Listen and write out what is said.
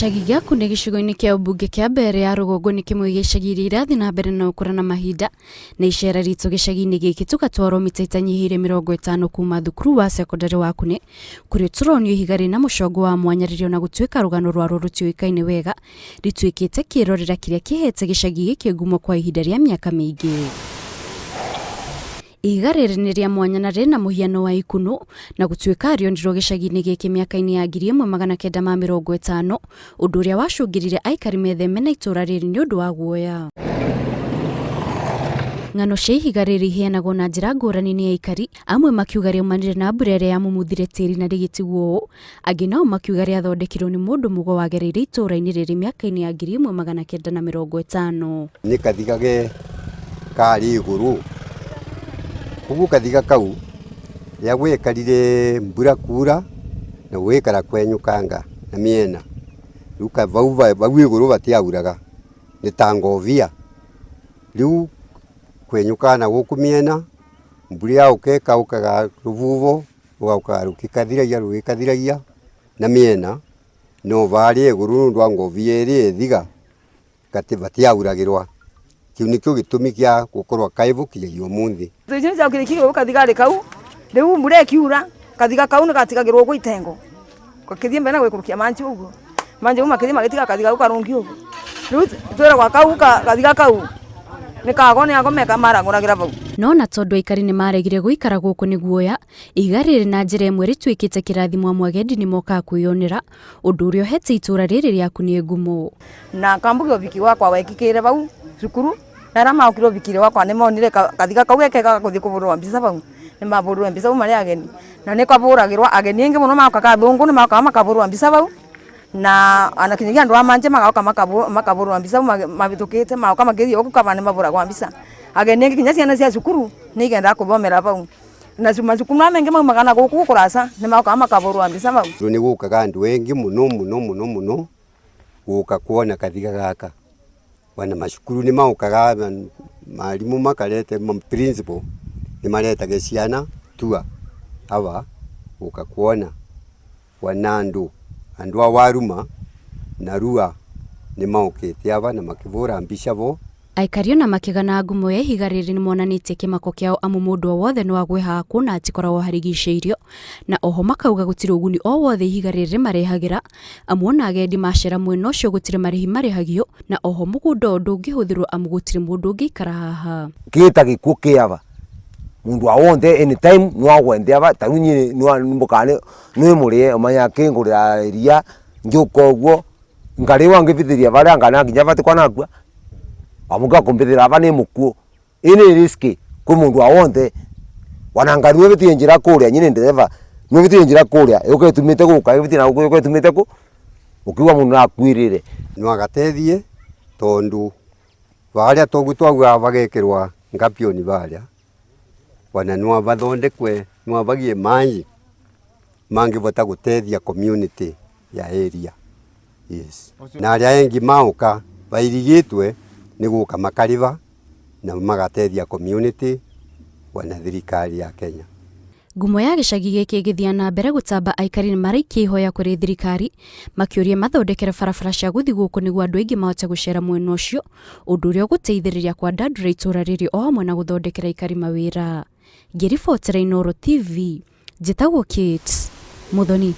Gĩcagi gĩa Kunde gĩcigo-inĩ kĩa ũmbunge kĩa Mbeere ya rũgongo nĩ kĩmwe gĩa icagi iria irathiĩ na mbere na gũkũra na mahinda, na icera ritũ gĩcagi-inĩ gĩkĩ tũgatwarwo mita itanyihĩire 50 kuma thukuru wa cekondarĩ wa Kune, kũrĩa tũronio ihiga rĩna mũcongo wa mwanya rĩrĩa ona gũtuĩka rũgano rwarwo rũtiũĩkaine wega, rĩtuĩkĩte kĩrorera kĩrĩa kĩhete gĩcagi gĩkĩ ngumo kwa ihinda rĩa mĩaka mĩingĩ. Ihiga rĩrĩ nĩ rĩa mwanya na rĩna mũhiano wa ikunũ, na gũtuĩka rĩonirwo gĩcagi-inĩ gĩkĩ mĩaka-inĩ ya 1950, ũndũ ũrĩa wacũngĩrire aikari metheme na itũra rĩrĩ nĩ ũndũ wa guoya. Ng'ano cia ihiga rĩrĩ iheanagwo na njĩra ngũrani nĩ aikari, amwe makiuga rĩaumanire na mbura ĩrĩa yamumuthire tĩri na rĩgĩtigwo ũũ, angĩ nao makiuga rĩathondekirwo nĩ mũndũ mũgo wagereire itũra-inĩ rĩrĩ mĩaka-inĩ ya 1950. Nĩ kathiga ge karĩ igũrũ, koguo kathiga kau rĩrĩa gwekarire mbura kura na gũgĩikara kwenyũkanga na mĩena, rĩu vau igũrũ vatiauraga nĩ ta ngobia, rĩu kwenyũkaga na gũkũ mĩena, mbura yauka ĩkaukaga rũvuvo rũgaukaga rũgĩkathiragia rũgĩkathiragia na mĩena, no varĩa igũrũ nĩ ũndũ wa ngobia ĩrĩa ĩthiga gati vatiauragĩrwa. Kĩu nĩkĩo gĩtũmi gĩa gũkorwo kaĩvũ kinyagia ũmũthĩ. Kathigarĩ kau rĩu mbura ĩkiura kathiga kau nĩgatigagĩrwo ũguo itengo gakĩthiĩ mbere na gũikũrũkia manji ũguo manji mau makĩthiĩ magĩtiga kathiga kau karũngiĩ ũguo rĩu twĩragwo kau kathiga kau nĩ kago nĩ ago meka maragũragĩra vau. No na tondũ aikari nĩ maregire gũikara gũkũ nĩ guoya, ihiga rĩrĩ na njĩra ĩmwe rĩtuĩkĩte kĩrathimo amu agendi nĩ mokaga kwĩyonera, ũndũ ũrĩa ũhete itũra rĩrĩ rĩaku nĩ ngumo. Na kambugi ũbiki wakwa wekĩkĩire vau cukuru na arĩa maokire ũbikire wakwa nĩ monire kathiga kau gekega ga gũthiĩ kũbũrũrwo mbica vau nĩ mabũrũrwo mbica vau marĩ ageni na nĩ kabũragĩrwo ageni aingĩ mũno mokaga athũngũ nĩ mokaga makabũrũrwo mbica vau na ona kinyagia andũ a manje magoka makabũrũrwo mbica vau mabĩtũkĩte magoka makĩthiĩ gũkũ kaba nĩ mabũragwo mbica. Ageni aingĩ kinya ciana cia cukuru nĩ igendaga kũthomera vau na macukuru marĩa maingĩ maumaga na gũkũ kũraca nĩ mokaga makabũrũrwo mbica vau. Nĩ gũkaga andũ aingĩ mũno mũno mũno mũno gũka kuona kathiga gaka. Ona macukuru nĩ mokaga marimũ makarete principal nĩ maretage ciana tour aba gũka kuona. Ona andũ, andũ a Waruma na Rua nĩ mokĩte aba na makĩbũra mbica bo. Aikari ona makĩgana ngumo ya ihiga rĩrĩ nĩmonanĩtie kĩmako kĩao amu mũndũ o wothe no agwe haha kuona hatikoragwo harigicĩirio, na oho makauga gũtirĩ ũguni o wothe ihiga rĩrĩ rĩmarehagĩra amu ona agendi macera mwena ũcio gũtirĩ marĩhi marĩhagio, na oho mũgũnda ũyũ ndũngĩhũthĩrwo amu gũtirĩ mũndũ ũngĩikara haha. Kĩta gĩkuũ kĩaba mundu wa wonthe anytime no agwente aba ta riu nyie mbũkane nĩmũrĩe ũmanye akĩngũrĩra iria ngĩũka ũguo ngarĩwa ngĩbithĩria baria ngana nginya batikwa nakua amu ngakũmbithĩra aba nĩ mũkuũ ĩĩ nĩ risk kwĩ mũndũ wa wonthe ona ngari nĩũbĩtie njĩra kũrĩa niĩ nĩ ndereba nĩũbĩtie njĩra kũrĩa ĩũke ĩtumĩte gũka ĩbĩtie na gũkũ ĩũke ĩtumĩte kũ ũkiuga mũndũ no akuĩrĩre. No agatethie tondũ baria toguo twaugaga bagekĩrwa ngapioni baria ona no bathondekwe no bagie maĩ mangĩbota gũtethia community ya area yes. Na arĩa engi maũka bairigĩtwe nĩ gũka makariba na magatethia community ona thirikari ya Kenya. Ngumo ya gĩcagi gĩkĩ ĩgĩthiĩ na mbere gũtamba aikari nĩ maraikia ihoya kũrĩ thirikari makĩũria mathondekere barabara cia gũthiĩ gũkũ nĩguo andũ aingĩ mahote gũcera mwena ũcio, ũndũ ũrĩa ũgũteithĩrĩria kwandandũra itũra rĩrĩ o hamwe na gũthondekera aikari mawĩra. Ngĩribotera Inooro TV, njĩtagwo Kate Muthoni.